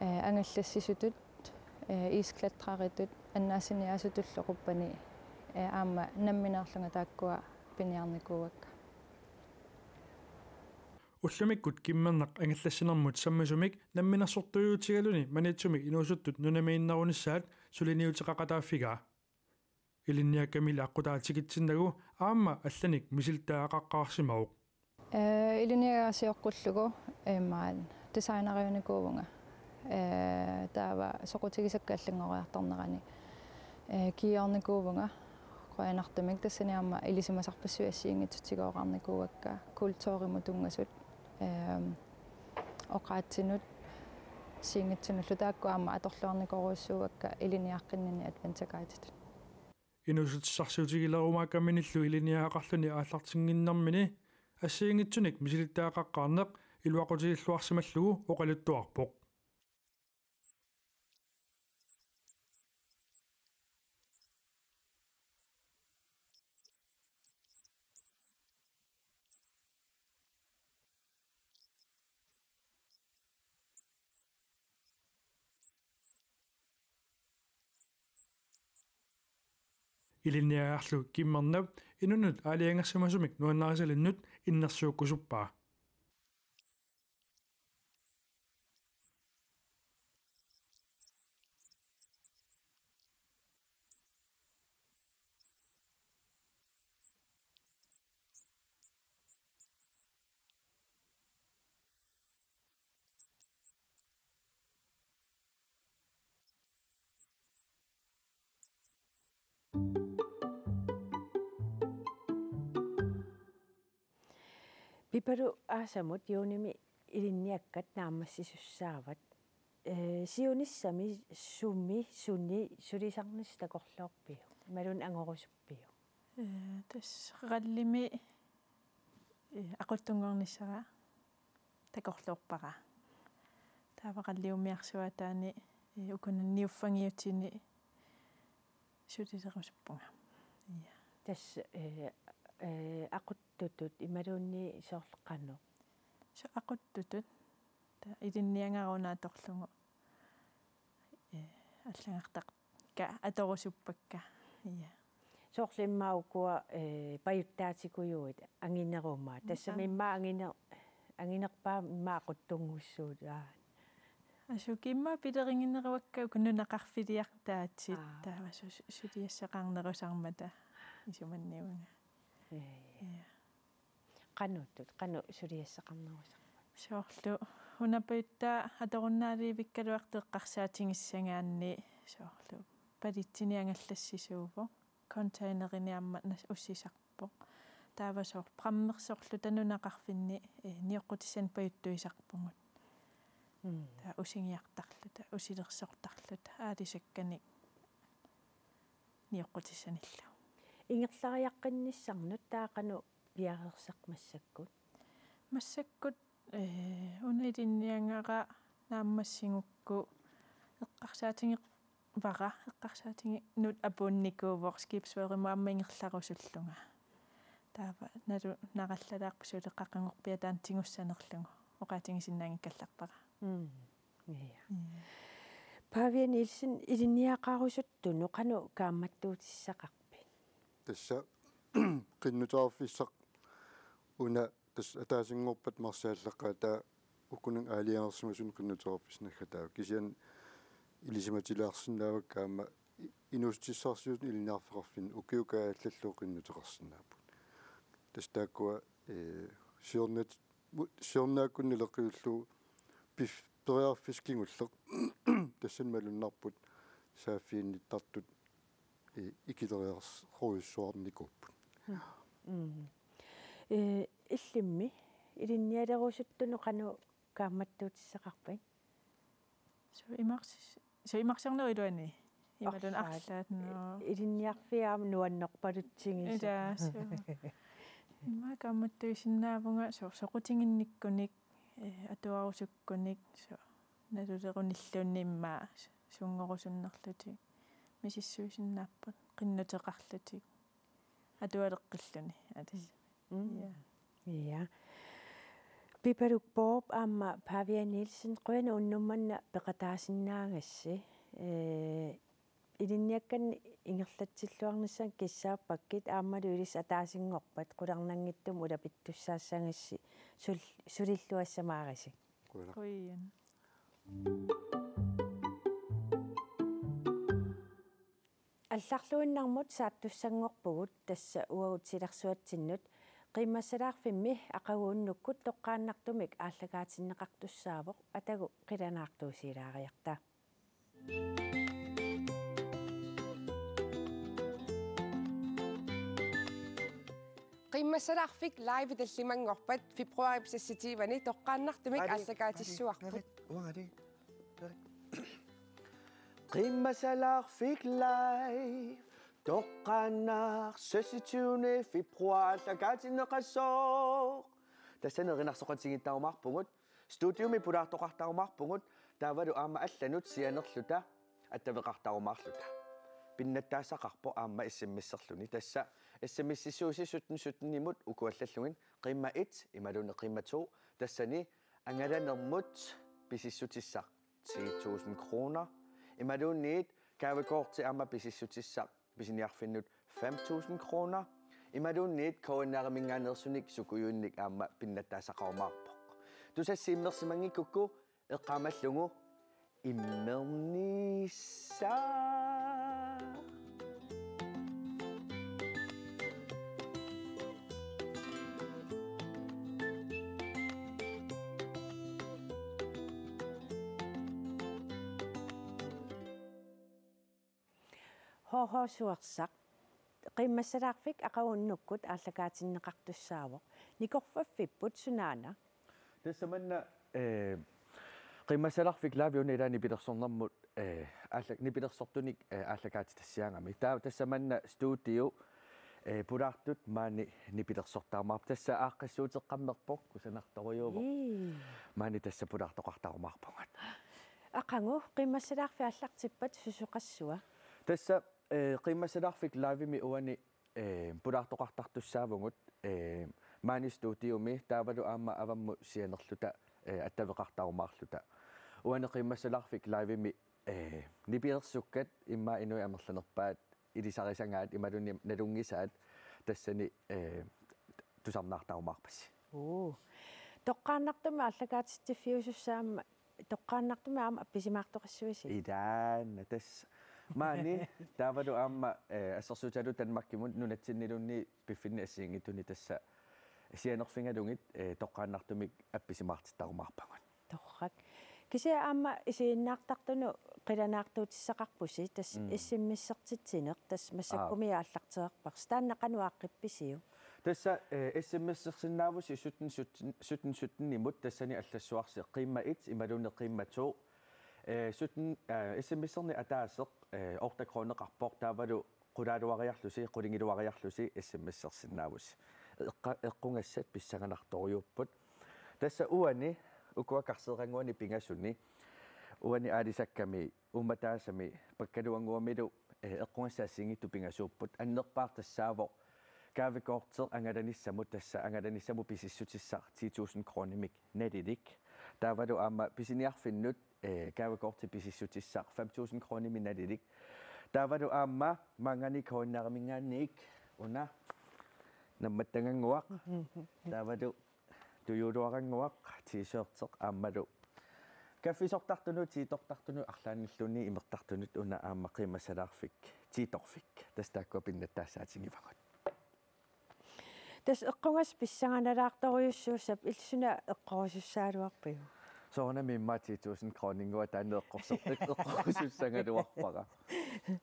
eh, angallassisutut, eh, isklatreritut, annaassiniaasutullu quppani, eh, aamma nammineerlunga taakkua piniarnikuuakka. Ullumikkut Kimmerneq angallassinermut sammisumik namminersortuutigaluni Maniitsumi inuusuttut nunamiinnerunissaat suliniuteqaqataaffigaa. Ilinniakkamili aqqutaatigitsinnagit aamma allanik misilittagaqaqqaarsimavoq. Eh, ilinniagara sioqqullugu imaat designeriunikuuvunga. Eh, taava soqutigisakka allanngoriartornerani, eh, kiiornikuuvunga qujanartumik, tassani aamma ilisimasarpassuit assigiinngitsutigoornikuuakka kulturimut tunngasut, ehm, oqaatsinut assigiinngitsunullu taakku aamma atorluarnikorujussuuakka ilinniaqqinninni adventure guidetut. Inuussutissarsiutigilerumaakkaminillu ilinniagaqarluni aallartinnginnermini assigiinngitsunik misilittagaqaqqaarneq iluaqutigilluarsimallugu oqaluttuarpoq. Ilinniagarlu Kimmernap inunnut aalajangersimasumik nuannarisalinnut innersuukkusuppaa. Pipalu aasamut juunimi ilinniakkat naammassisussaavat. Eh, siunissami sumi suni sulisarnissaq takorloorpiuk? Imaluunniit angorusuppiuk? Eh, tassa rallimi, eh, aquttunngornissara takorloorpara. Taava ralliummiarsuaataani, eh, ukunanniuffangiutini sulilerusuppunga. Ja. Tassa, eh, eh, aquttutut imaluunniit soorlu qanoq? Soorlu aquttutut. Taava ilinniagara una atorlugu, eh, allagartakka atorusuppakka. Ja. Soorlu immaqa ukua, eh, pajuttaatikujuit anginerumaat. Tassami immaqa anginer-, anginerpaamik immaqa aquttunngussuugaat. Assut immaqa pilerigineruakka uku nunaqarfiliartaatit. Aa. Taava su-, su-, suliassaqarnerusarmata isumanniunga. Ee. Ja. Qanoq, qanoq suliassaqarnerusarput? Soorlu una pajuttaa atorunnaalivikkaluartoq eqqarsaatigissagaanni Soorlu palitsinik angallassisuuvoq, containerini aamma nas-, ussisarpoq. Taava soorlu prammersorlu tanunaqarfinni, eh, nioqqutissanik pajuttuisarpugut. Mm. Taava usingiartarluta, usilersortarluta, aalisakkanik nioqqutissanillu. Ingerlariaqqinnissannut taava qanoq piareersaq massakkut? Massakkut, eh, una ilinniagara naammassigukku eqqarsaatigeqaara, eqqarsaatiginut apuunnikuuvoq skibsførimut aamma ingerlarusullunga. Taava nalunarallalaarpoq suli qaqugorpiaq taanna tigussanerlugu oqaatigisinnaanngikkallarpara. Mm. Ja. Mm. Pavia Nielsen, ilinniagaqarusuttunut qanoq kaammattuutissaqarpit? Tassa qinnuteqarfissaq una tassa ataasinngorpat Marsallaqqaata, ukunani aalajangersimasuni qinnuteqarfissaq naggataavoq. Kisianni ilisimatilaarsinnaavakka aamma i-, inuussutissarsiutinut ilinniarfeqarfinni ukiukkut allallu qinnuteqarsinnaapput. Tassa taakkua, eh, siornat-, mu-, siornaakkunni naleqqiullugu pif-, periarfissaq kingulleq. Tassani malunnarput saaffiginnittartut i-, ikileriarsorujussuarnikuupput. Mm. Eh, illimmi ilinnialerusuttunut qanoq kaammattuutissaqarpit? Suu, imarsis-, suu, imarsiornerup iluani. Imaluunniit arlaat. Arlaat, noo. Ilinniarfiit aamma nuannerpalutsigisut. Ilaa, suu. Ima kaammattuisinnaavunga suu, soqutiginnikkunik, eh, atuarusukkunik, suu, nalulerunilluunniit immaqa sunngorusunnerlutik misissuisinnaapput, qinnuteqarlutik atualeqqilluni, atas. Mm. Ja. Ja. Pipaluk Borup aamma Pavia Nielsen, qujanaq unnuk manna peqataasinnaagassi. Eh, ilinniakkannik ingerlatsilluarnissaannut kissaappakkit aammalu ilissi ataasinngorpat qularnanngitsumik ulapittussaassagassi sul-, sulilluassamaarisi. Qujanaq. Qujan. Allarluinnarmut saattussanngorpugut, tassa uagut silarsuatsinnut. Qiimmassalaarfimmi aqagu unnukkut toqqaannartumik aallakaatinneqartussaavoq, atagu qilanaartuusilaariarta. Qiimmassalaarfik live tallimanngorpat februaarip seksogtyvende toqqaannartumik aallakaatissuarput. Qiimmassalaarfik live, toqqaannaq seksogtyvende februar aallakaatinneqassaaq. Tassani erinarsoqatigiittarumaarpugut, studiumi pulaartoqartarumaarpugut, taavalu aamma allanut sianerluta attaveqartarumaarluta. Pinnattaassaqarpoq aamma S M S-erluni. Tassa S M S-issuusi sytten sytten-imut uku allallugit, qiimma et imaluunniit qiimma to, tassani angalanermut pisissutissaq ti tusind kroner. Imaluunniit gavekorti aamma pisissutissaq pisiniarfinnut fem tusind kroner. Imaluunniit K N R-iminngaanneersunik sukujuinnik aamma pinnattaassaqarumaarpoq. Tusassi immersimanngikkukku eqqaamallugu immernissaa. H H Suersaq, qiimmassalaarfik aqagu unnukkut aallakaatinneqartussaavoq. Nikorfaffipput sunaana? Tassa manna, eh, qiimmassalaarfik live una ilaanni nipilersornermut, eh, aalla-, nipilersortunik, eh, aallakaatitassiaagami. Taava tassa manna studio, eh, pulaartut maani nipilersortarumaarput. Tassa aaqqissuuteqqammerpoq, kusanartorujuuvoq. Ii. Maani tassa pulaartoqartarumaarpugut. Aqagu qiimmassalaarfik aallartippat susoqassua? Tassa, eh, qiimmassalaarfik live-imi uani, eh, pulaartoqartartussaavugut, eh, maani studiomi taavalu aamma avammut sianerluta, eh, attaveqartarumaarluta. Uani qiimmassalaarfik live-imi, eh, nipilersukkat immaqa inuit amerlanerpaat ilisarisagaat imaluunniit nalunngisaat tassani, eh, tusarnaartarumaarpassi. Uu. Toqqaannartumik aallakaatitsiffiusussaammat toqqaannartumik aamma appisimaartoqassuisi? Ilaanna tassa. Maani taavalu aamma, eh, assersuutigalugu Danmarkimut nunatsinniluunniit piffinni assigiinngitsuni tassa sianerfigalugit, eh, toqqaannartumik appisimaartittarumaarpagut. Torrak. Kisianni aamma isiginnaartartunut qilanaartuutissaqarpusi, tassa Mm. S M S-ertitsineq, tassa massakkumiit Aap. aallartereerparsi. Taanna qanoq aaqqippisiuk? Tassa, eh, S M S-ersinnaavusi sytten sytten, sytten sytten-imut, tassani allassuarsi qimma et imaluunniit qimma to. Eh, sytten, eh, S M S-erneq ataaseq, eh, otte kroneqarpoq, taavalu qulaaluariarlusi, qulingiluariarlusi S M S-ersinnaavusi. Eqqa-, eqqugassat pissanganartorujuupput. Tassa uani ukua karseerannguani pingasuni, uani aalisakkami, uummataasami, pakkaluannguamilu, eh, eqqugassat assigiinngitsut pingasuupput. Annerpaaq tassaavoq gavekorti angalanissamut, tassa angalanissamut pisissutissaq ti tusind kronimik nalilik. Taavalu aamma pisiniarfinnut, eh, gavekorti pisissutissaq fem tusind kronimik nalilik. Taavalu aamma maanngaanniit K N R-iminngaanniit una nammattagannguaq. Taavalu tujuuluarannguaq, t-shirteq aammalu kaffisortartunut, tiitortartunut, arlaannilluunniit imertartunut, una aamma qiimmassalaarfik, tiitorfik. Tassa taakkua pinnattaassaatigivagut. Tassa eqqugassat pissanganalaartorujussuussapput, illit suna eqqorusussagaluarpiuk? Soorunami immaqa ti tusind kroninngua taanna eqqorser-, eqqorusussagaluarpara.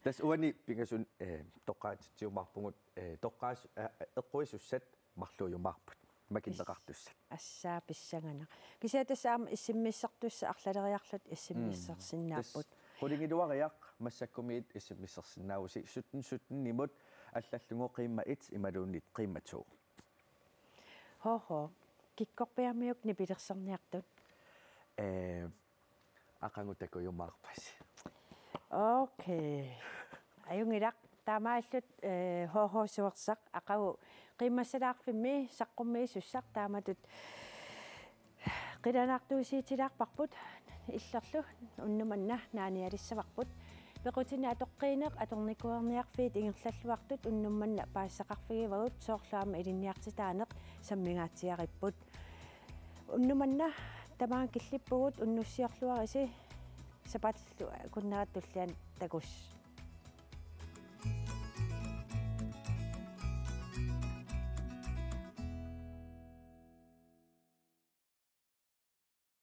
Tassa uani pingasuni, eh, toqqaatitsiumaarpugut, eh, toqqaas-, eh, eqquisussat marluujumaarput. Makinneqartussat. Assaa pissanganaq. Kisianni tassa aamma S M S-ertussat arlaleriarlutit Mm. S M S-ersinnaapput. Tassa qulingiluariaq massakkumiit S M S-ersinnaavusi sytten sytten-imut allallugu qimma et imaluunniit qimma to. Hoho, kikkorpiaq aamma nipilersorniartut? Eh, aqagu takujumaarpasi. Okay. Ajunngilaq, taamaalilluta, eh, H H Suersaq, aqagu qiimmassalaarfimmi saqqummiisussaq, taamatut qilanaartuusiitilaarparput, illerlu unnuk manna naanialissavarput. Pequtinik atoqqiineq, atornikuuerniarfiit ingerlalluartut unnuk manna paasisaqarfigivagut, soorlu aamma ilinniartitaaneq sammingaatsiaripput. Unnuk manna tamaanga killippugut, unnussiorluarisi, sapaatip akunnera tulliani takuss-.